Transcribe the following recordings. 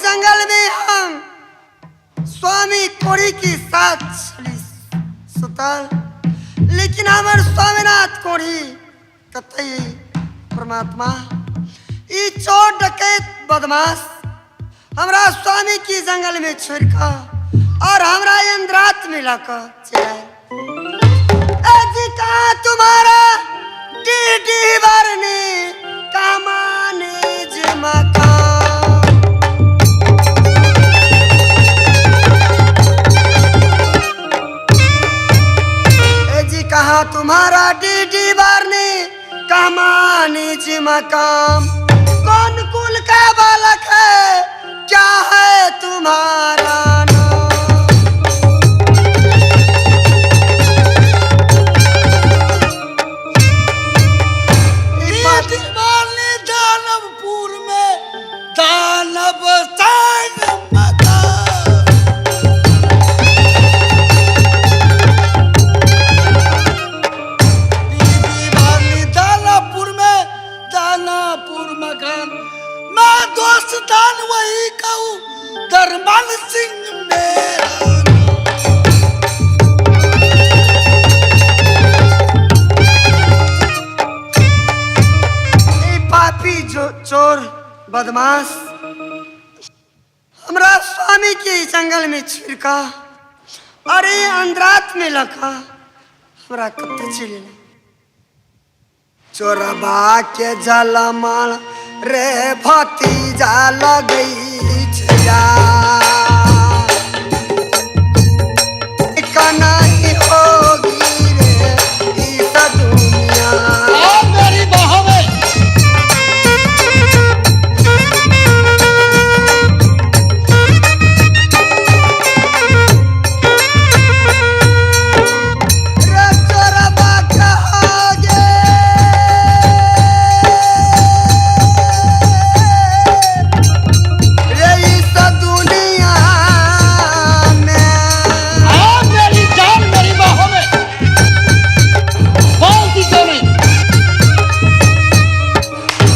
जंगल में हम स्वामी कोड़ी के साथ छली सुतल, लेकिन हमर स्वामीनाथ कोड़ी कतई परमात्मा ई चोर डकैत बदमाश हमरा स्वामी की जंगल में छोड़ कऽ और हमरा अंधरात में लऽ कऽ चलि आयल। ए जी कहाँ तुम्हारा डीह डीह बरने कमाने जे मकान। ए जी कहाँ तुम्हारा डी डी बारने कमाने जी मकाम, कौन कुल का बालक है क्या है तुम्हारा नाम। ई बात- दीवानी दानवपुर में दानव संग मता। दीवानी दानापुर में दानापुर मकान, मैं दोस्त दान वही कहूँ धर्मन सिंह मेरा नाम। ई पापी जो चोर बदमाश हमरा स्वामी के ई जंगल में छिड़का अरे अंधरात में लखा हमरा कत्ते चलि एलै। चोरबा के जलमल रे भतीजा लगै छै कनाई होगी रे ई त दुनिया। आ मेरी बाहों में। रे चोरबा कहोगे रे इस दुनिया में। आ मेरी जान मेरी बाहों में, बोलती क्यों नहीं?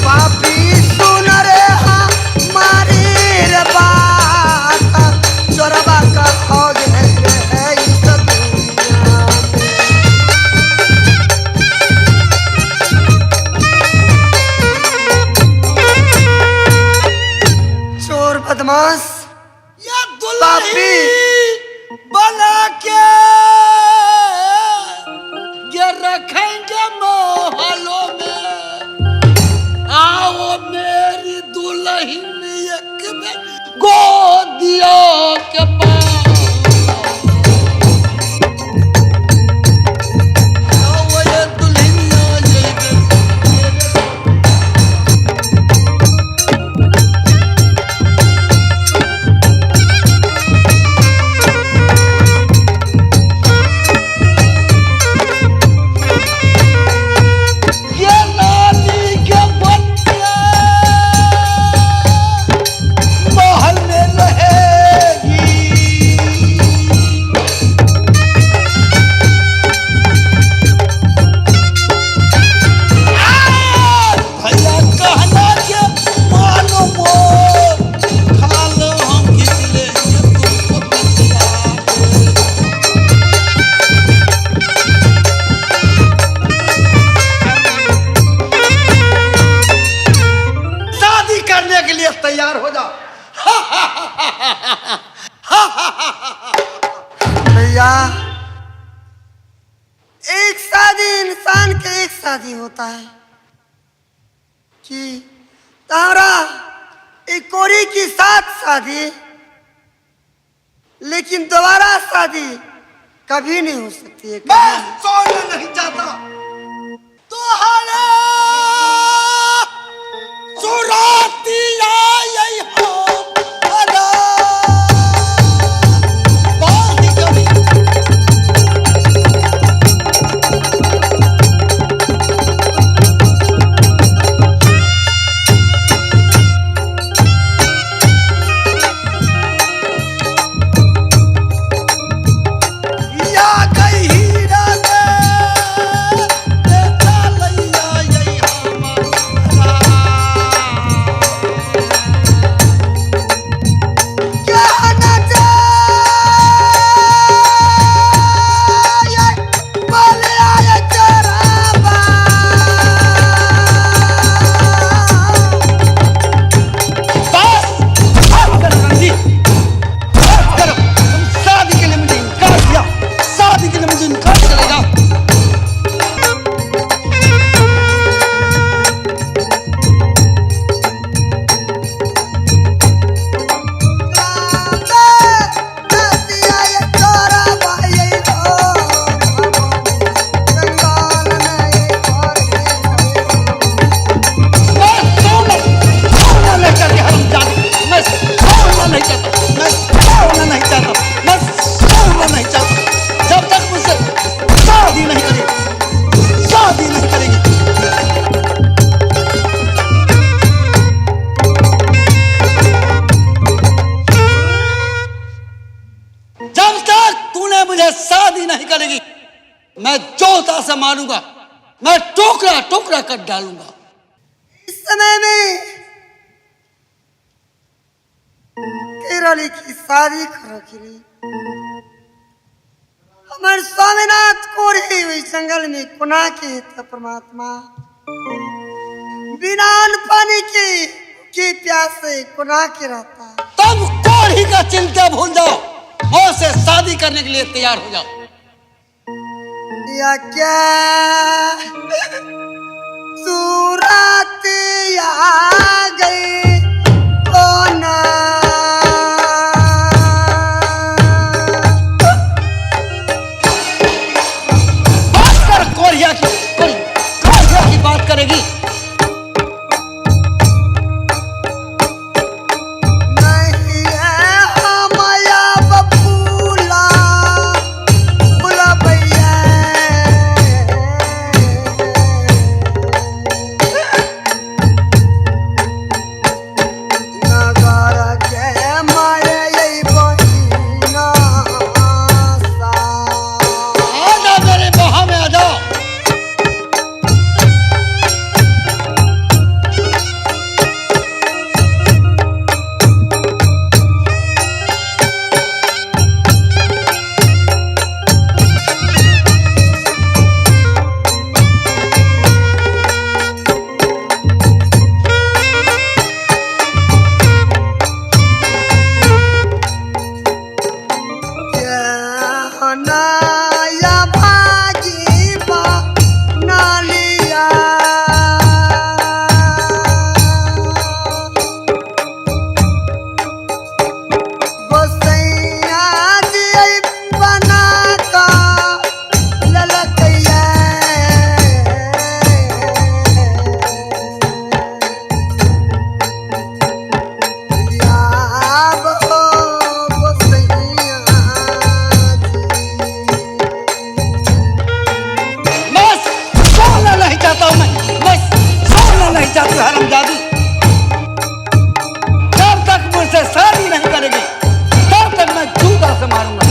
पापी सुन रे हमारी रे बात, चोरबा कहोगे रे इस दुनिया में। चोर बदमाश या पापी। दुल्ही बना के ये रखेंगे मोहलों में, आओ मेरी दुल्हन एक में गोदियों के पास। आओ ये दुल्हनिया ये मेरे। ये नानी के बच्चे महल में रहेगी। भैया कहना के मानो मोर खाल हम खींच लेंगे तुमको पिछला के। शादी करने के लिए तैयार हो जाओ। भैया एक शादी इंसान के एक शादी होता है कि तारा एक कोरी की साथ शादी, लेकिन दोबारा शादी कभी नहीं हो सकती है, कभी मैं नहीं। सोने नहीं जाता तुहरे सुराती आई हो अदा बोल दी कभी। या गई हीरा ने से मारूंगा, मैं टुकड़ा टुकड़ा कर डालूंगा। इस समय में केरली की शादी करो के लिए हमारे स्वामीनाथ कोरी हुई जंगल में कोना के था परमात्मा बिना अन्न पानी के प्यास से कोना के रहता। तुम कोढ़ी का चिंता भूल जाओ और से शादी करने के लिए तैयार हो जाओ। या क्या सूरत आ गई कोना बात कर कोढ़िया की, कोढ़िया की बात करेगी। नहीं है माया बबूला बुला भैया नगर के माया यही बहिना सा। आ जा मेरे बाहों में आ जाओ। नया भागी बा नालिया गोसैया जी बना का ललकैया याब हो गोसैया जी। बस सोना नहीं चाहता हूं मैं, बस सोना नहीं चाहती हरामजादी। जब तक मुझसे शादी नहीं करेगी तब तक मैं जूता से मारूंगा।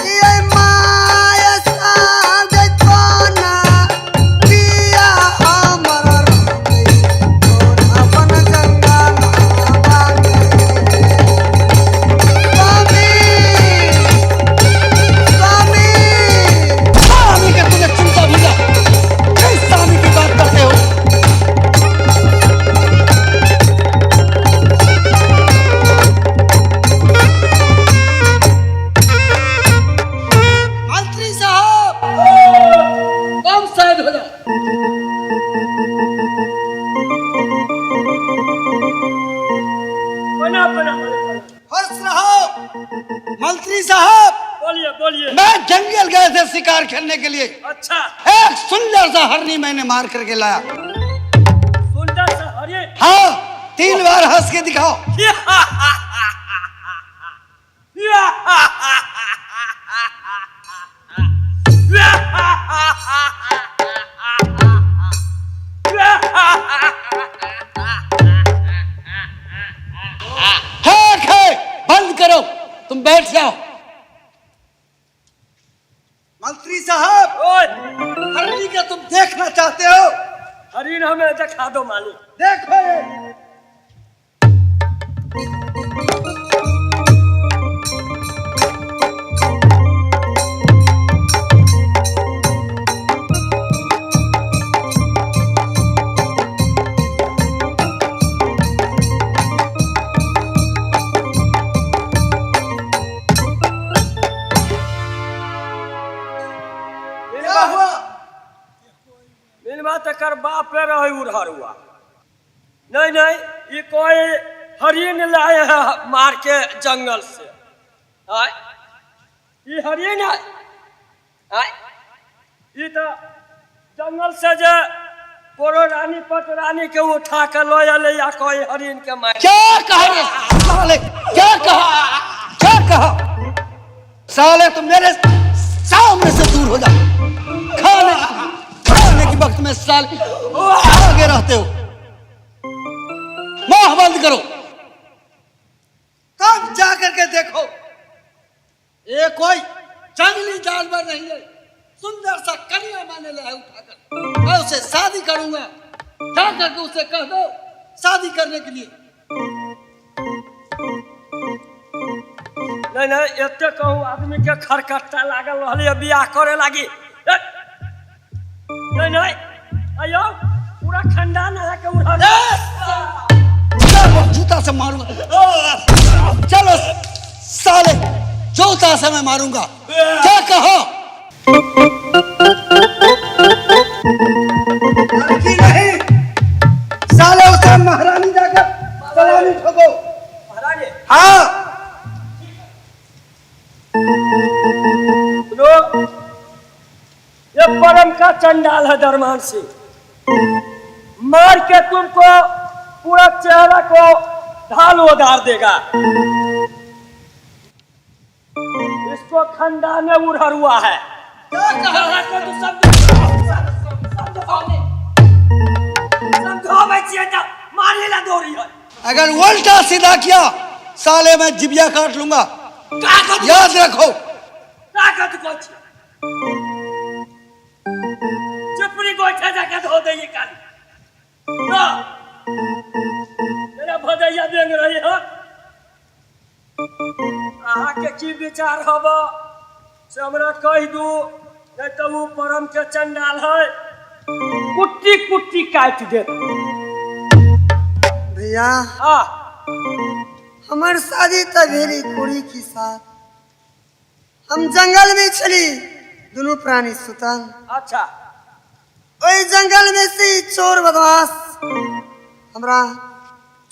ये माया साग कोना पिया हमर रे कोना बन जंगल बागे। स्वामी स्वामी स्वामी के तुझे चिंता भूल जाओ, किस स्वामी की बात करते हो? मंत्री साहब कम शायद हो जाओ। बना बना बना बना। हर्ष रहो मंत्री साहब। बोलिए बोलिए। मैं जंगल गए थे शिकार खेलने के लिए। अच्छा। एक सुंदर सा हरनी मैंने मार करके लाया। सुंदर सा हरिण। हाँ, 3 बार हंस के दिखाओ। ठीक है, बंद करो, तुम बैठ जाओ। मंत्री साहब, ओए हरनी का तुम देखना चाहते हो? हरिण हमें दिखा दो मालिक। देखो ये। क्या हुआ? मिलवा तकर बाप पे रहे उड़हर हुआ। नहीं नहीं, ये कोई हरिण लाए हैं मार के जंगल से। आय ये हरिण है। आय ये तो जंगल से जे कोनो रानी पट रानी के उठा के लो अले या कोई हरिण के मार। क्या कहा रे साले, क्या कहा, क्या कहा साले? तुम मेरे सामने से दूर हो जाओ। खाने खाने के वक्त में साले आगे रहते हो। मुंह बंद करो। तब जा करके देखो, ये कोई जंगली जानवर नहीं है। सुंदर सा कन्या मैंने ले उठाकर, मैं उसे शादी करूंगा। जा करके उसे कह दो शादी करने के लिए। नहीं नहीं, एते कहूँ आदमी के खरकट्टा लागल रहलै बियाह करे लागी। नहीं नहीं, आयो पूरा खानदान अहाँके उड़ल। चलो जूता से मारूंगा, चलो साले जूता से मैं मारूंगा। क्या कहो? लड़की नहीं साले, उसे महारानी जाकर सलामी ठोको। महारानी? हाँ। सुनो, ये परम का चंडाल है दरमान सिंह, मार के तुमको पूरा चेहरा को ढाल उधार देगा। इसको खानदान में उड़हर हुआ है। क्या कहा? मारे ला दौड़ी है। अगर उल्टा सीधा किया साले मैं जिबिया काट लूंगा, याद रखो। ताकत को चिपरी गोइठा जाके धो दे काल ना मेरा भदैया बेंग रही है। अहाँ के की विचार हब से हमरा कहि दू, नहीं तो वो परम के चंडाल है, कुट्टी कुट्टी काटि देत। भैया आ हमार शादी त भेली कुड़ी के साथ। हम जंगल में चली दोनों प्राणी सुतल। अच्छा। ओई जंगल में से ई चोर बदमाश हमरा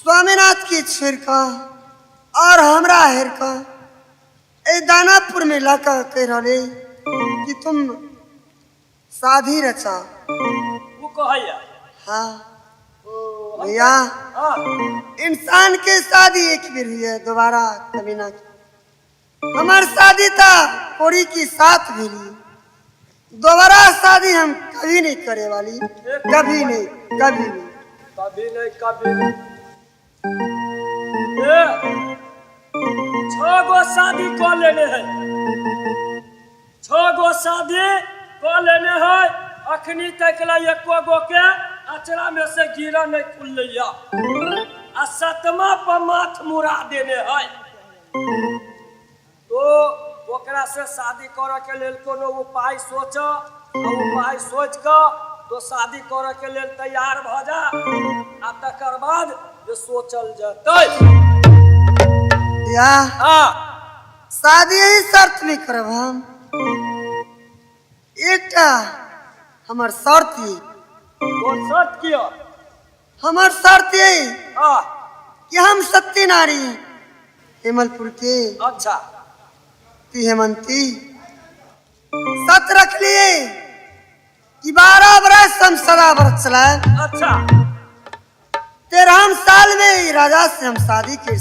स्वामीनाथ के छोड़ क और हमरा हेर क ए दानापुर में लाकर कह रहे कि तुम शादी रचा। वो कहैया? हाँ भैया। हाँ। इंसान के शादी एक बेर हुई है, दोबारा कभी ना। हमार शादी था कोड़ी की साथ भेली, दोबारा शादी हम कभी नहीं करे वाली, कभी नहीं, कभी नहीं, कभी नहीं, कभी नहीं। ए, 6 गो शादी कऽ लेने है, 6 गो शादी कऽ लेने है, अखनी तक ला एको गो के अचरा में से गिरा नहीं खुललैया, आ 7वां पर माथ मुड़ा देने है। तो ओकरा से शादी करऽ के लेल कोनो उपाय सोच, आ उपाय सोच कऽ तो शादी करऽ के लेल तैयार भऽ जा, आ तकर बाद जे सोचल जेतै। भैया हाँ। शादी यही शर्त नहीं करब हम, एकटा हमर शर्त ये। तोर शर्त किया? हमर शर्त ये हाँ। कि हम सत्य नारी हेमलपुर के। अच्छा। ती हेमंती सत रख लिए कि 12 बरस हम सदा बरस चलाए। अच्छा। 13 साल में राजा से हम शादी कर।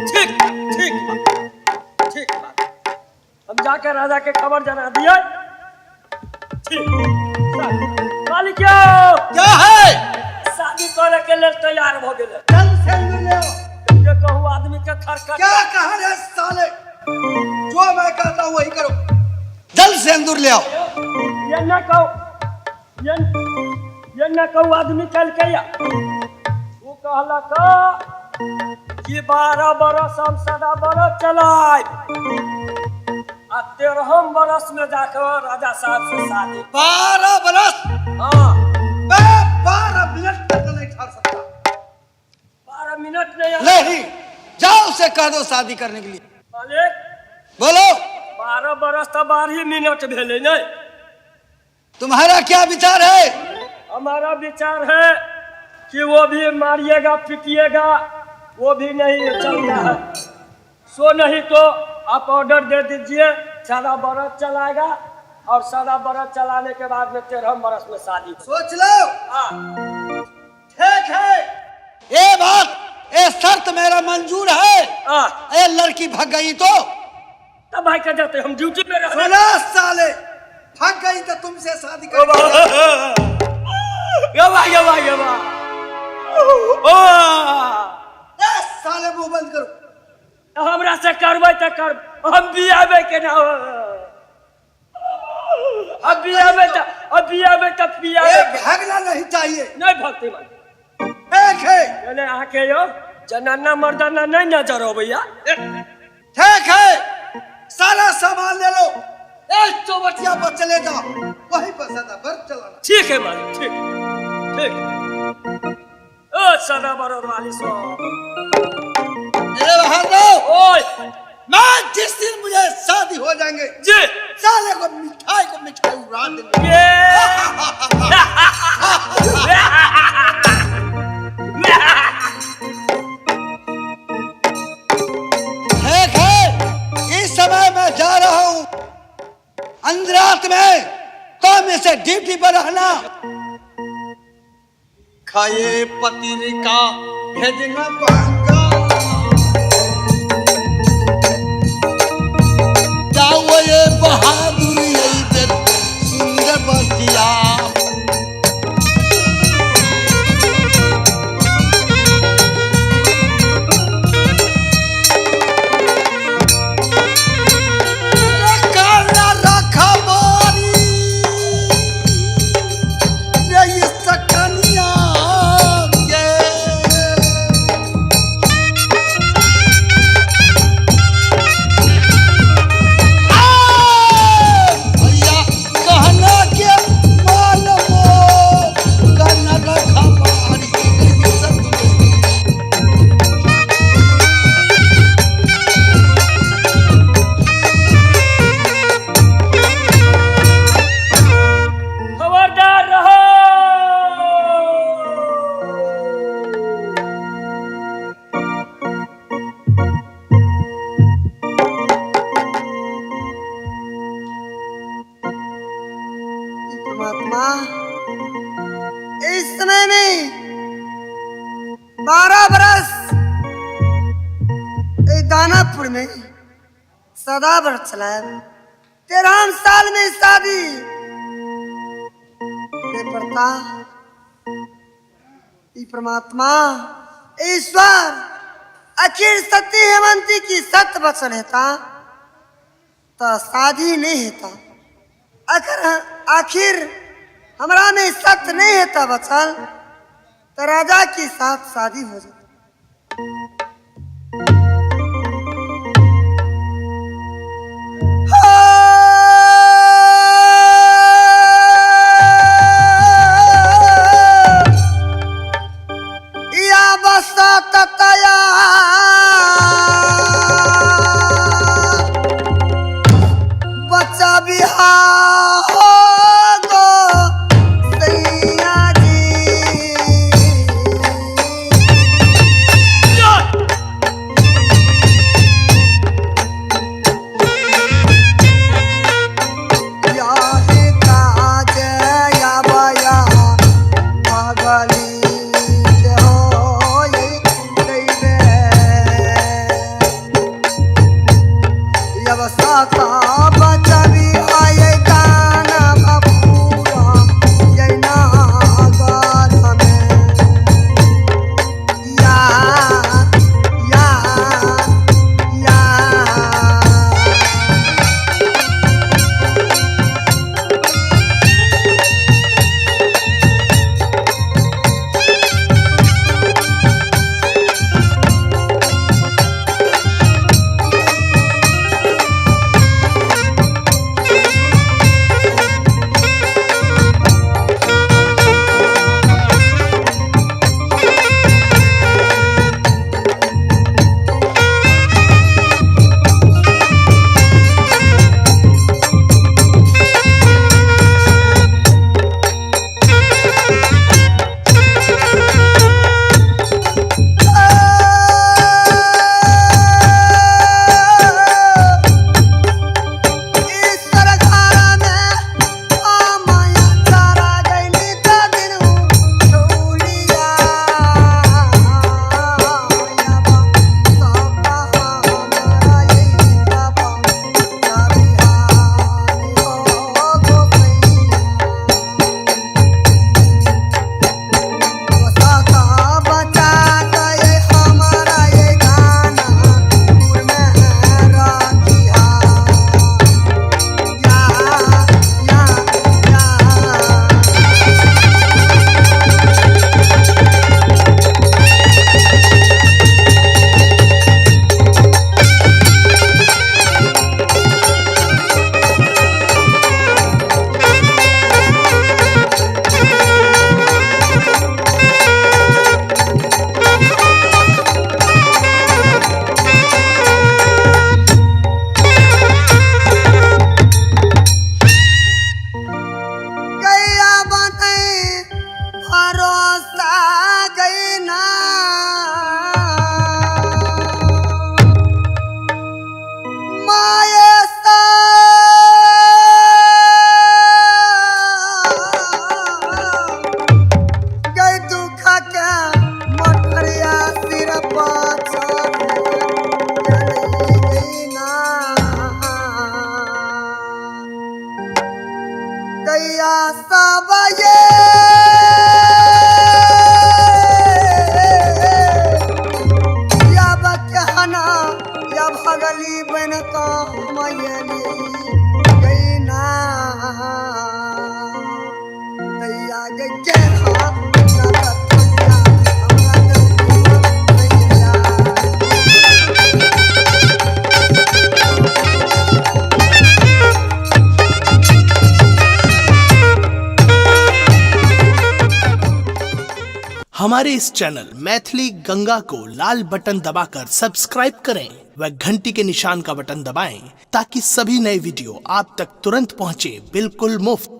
ठीक ठीक ठीक, हम जाकर राजा के खबर जना दिए। ठीक मालिक क्या है? शादी करे के लेल तैयार भ गेलै। चल सिंदूर ले आओ। जे कहू आदमी के खरखट। क्या कहा रे साले, जो मैं कहता हूँ वही करो। जल्द सिंदूर ले आओ। ये न कहू, ये न कहू आदमी कल के वो कहलक कि 12 बरस हम सदा बरस चलाए, आ 13 बरस में जाकर राजा साहब से शादी। 12 बरस? हाँ। मैं 12 मिनट तक नहीं ठहर सकता। 12 मिनट नहीं। नहीं, जाओ उसे कह दो शादी करने के लिए। मालिक बोलो। 12 बरस तो 12 मिनट भेले नहीं। तुम्हारा क्या विचार है? हमारा विचार है कि वो भी मारिएगा पीटिएगा, वो भी नहीं चलता है, सो नहीं तो आप ऑर्डर दे दीजिए, 14 बरस चलाएगा और 14 बरस चलाने के बाद में 13 बरस में शादी। सोच लो। हाँ ठीक है। ये बात, ये शर्त मेरा मंजूर है। हाँ। ये लड़की भाग गई तो? तब भाई के जाते हम ड्यूटी में रह। सुना साले, भाग गई तो तुमसे शादी करेंगे। ये भाई ये भाई ये भाई। ओ ए साले मुंह बंद करो। हमरा से करबै तऽ कर, हम बियाबै के ना। अब बियाबै तऽ, अब बियाबै तऽ ए पियाबै। भागना नहीं चाहिए। नहीं भक्ति मन। एक है। नहीं अहाँके यौ जनाना मर्दाना नहीं नजर अबैया। ठीक है, सारा सामान ले लो, एक चौबटिया पर चले जाओ, वहीं पर सदा भर चलाना। ठीक है मालिक, ठीक ठीक। ओ सदा बरद वाली सो। मेरे बहादुर। ओए। मैं जिस दिन मुझे शादी हो जाएंगे जी साले को मिठाई उड़ा देंगे। ये ठीक है, इस समय मैं जा रहा हूँ अंधरात में, तुम इसे ड्यूटी पर रहना। खाए पत्रिका भेजना पाऊंगा, जाओ ये बहादुर यही बेर सुंदर बतिया। काला रखा बारी रे इस कनिया के। भैया कहना के मान मोर कहना रखा बारी रे इस खबरदार रहो। हे परमात्मा, इस समय में 12 बरस ए दानापुर में सदा बर चलाए, 13 साल में शादी हे प्रता ई परमात्मा ईश्वर, आखिर सती हेमंती की सत वचन हेता तो शादी नहीं हेता। अगर आखिर हमरा में सत्य नहीं हेता बचल तो राजा के साथ शादी हो जाती। या बसततया बच्चा बिहार हो गो सैया जी। या हे ताज या बया भागली के होय दैवे। यवसाता बचबी आय। सब ये या बकहना या भगली बन कामयली गई ना दैया गे के हा ना ततैया हमरा दैया। हमारे इस चैनल मैथिली गंगा को लाल बटन दबाकर सब्सक्राइब करें व घंटी के निशान का बटन दबाएं ताकि सभी नए वीडियो आप तक तुरंत पहुंचे बिल्कुल मुफ्त।